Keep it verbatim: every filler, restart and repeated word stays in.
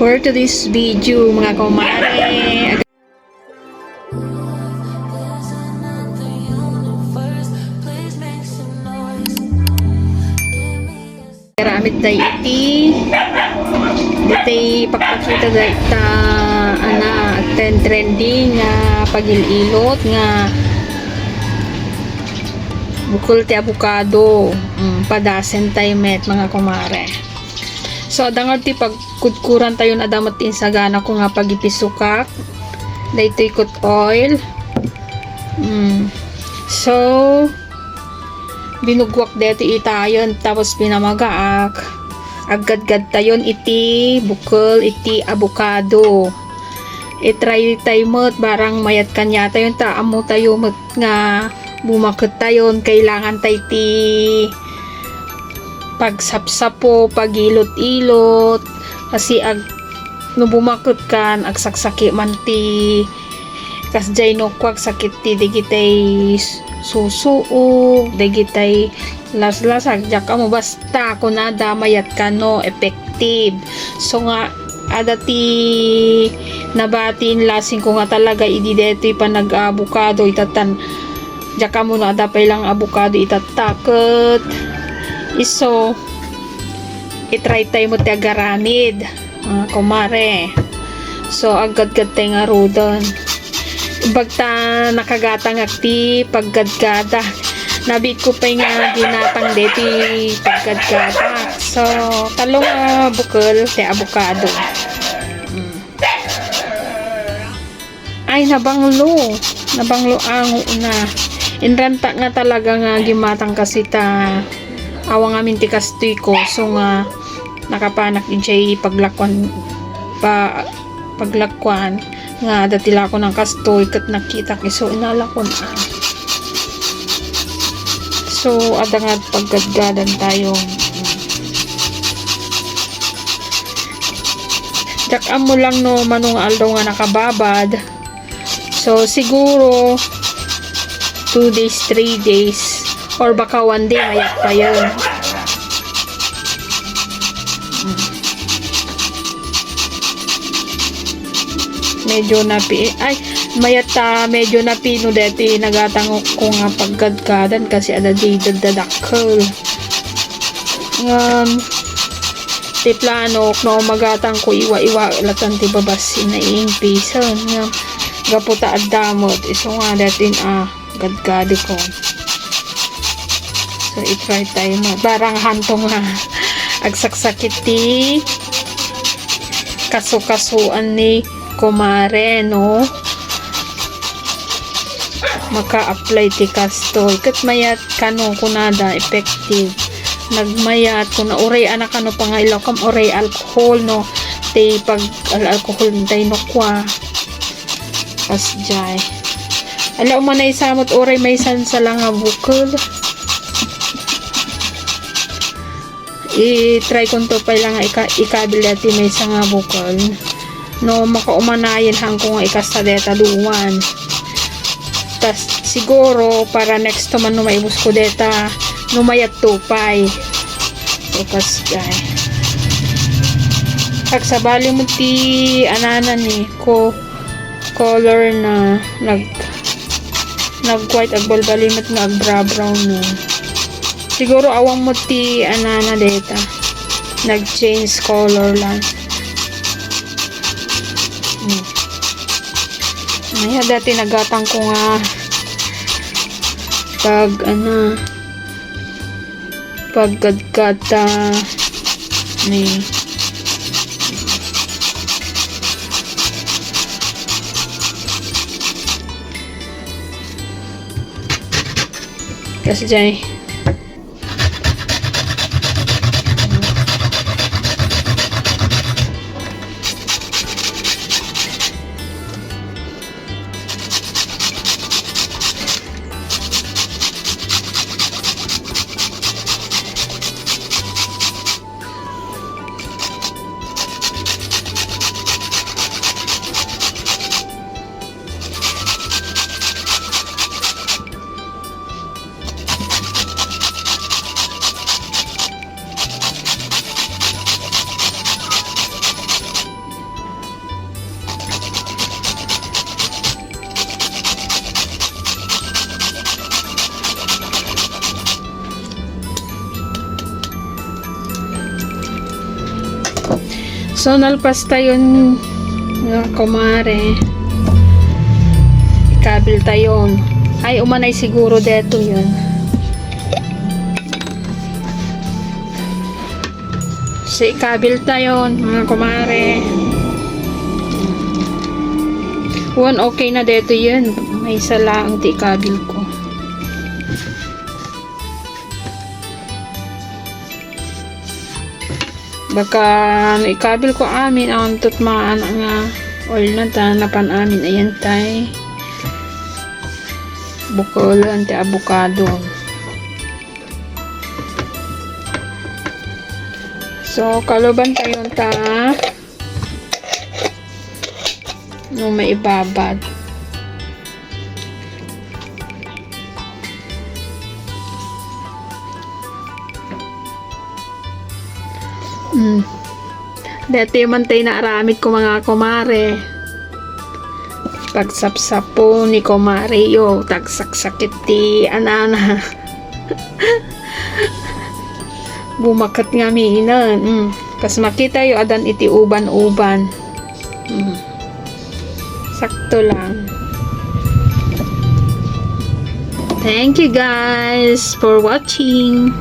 For today's video, mga kumare, aramid tayo iti, ditoy ipakpakita tayo ta, ana, agten trending nga pagil-ilot nga bukol ti abukado. Mm, padasen tayo met, mga kumare. So, adda nga ti pagkudkuran tayon, adda met ti insaganako nga pagipisukak. Daytoy kot oil. Mm. So, binugwak daytoy itayon, tapos pinamagaak. Aggadgad tayon iti bukol, iti abukado. I-try tayo met, barang mayat kaniatayon, ta ammo tayo met nga bumaket tayon, kailangan tayo ti pagsapsapo, pagilot-ilot, kasi ag-, no bumaketkan, agsaksakit man ti, kasdiay no kuak, sakit ti dagitay susuog, dagitay laslasag, diak ammo, basta kunada mayat kano effective. So nga, adda ti nabati, inlasingko nga talaga idi daytoy panag-abukado, itatan, diak ammo no adda pay lang abukado itatta ket isu, i-try tayo met ti agaramid, mga kumare. So, aggadgad tayo ngaruden. Bagta nakagatangak ti paggadgada. Nabiit ko pay nga ginatang deti paggadgada. So, talong, ah, bukol ti abukado. Mm. Ay, nabanglo. Nabanglo ango na. Inranta nga talaga nga gimatang kasi ta awan ngamin ti kastoy ko. So nga, nakapanak idiay paglakuan, pa, paglakuan nga adda ti lako ng kastoy ket nakitak isu inalakon, ah. So, adda nga paggadgadan tayo. Diak ammo lang no mano nga aldaw nga nakababad. So, siguro two days, three days, or baka one day, mayat pa yun. Medyo napi-, ay, mayat ta, medyo napino deti nagatangok ko nga paggadgadan kasi adda di dadadakkel. Ngem, ti planok, no magatang ko iwa-iwa latan ti babassin, naiimpisan. Ngem, gapu ta adda met, isu nga datin, ah, gadgadi ko. So, i-try tayo na. Barang hanto nga agsaksakit ti kaso-kasuan ni kumare, no? Maka-apply ti kastoy. Ket mayat kano kunada, effective. Nagmayat, kuna uray anak ano pa nga ilaw kam, uray alcohol, no? Ti pag al-, alcohol, tay no kwa. Kasdiay. Ala, umanay samot, uray maysa sa lang nga bukol. I-try ko to pay lang nga ika-, ikabil dati maysa nga bukol. No, makaumanayen hangko nga ikasta deta duwan. Tas, siguro, para next to man no maibus ko deta, no mayat to pay. So, kasdiay. Agsabali mo ti anana ni ko color na nag-, nag-white, agbalbalimet nga agbra-brown na. Siguro awan mo ti anana deta. Nag-change color lang. Hmm. Ay, dati nagatang ko nga pag, ano, paggadgada ni kasi dyan eh. So, nalpas tayon, mga kumare. Ikabil tayon. Ay, umanay siguro detoyen. So, ikabil tayon, mga kumare. Wen, okay na detoyen. Maysa laeng ti ikabil ko. Baka no ikabil ko amin, awan ket maana nga oil na ta, napan amin, ayan tay. Bukulen ti abokado. So, kaluban tayon ta. No maibabad. Mm. Detoy man tay naaramid ko, mga kumare. Pagsapsapo ni kumare yo, tagsaksakit ti anana. Bumaket nga minen. Mm. Kas makita yo, adan iti uban-uban. Mm. Sakto lang. Thank you guys for watching.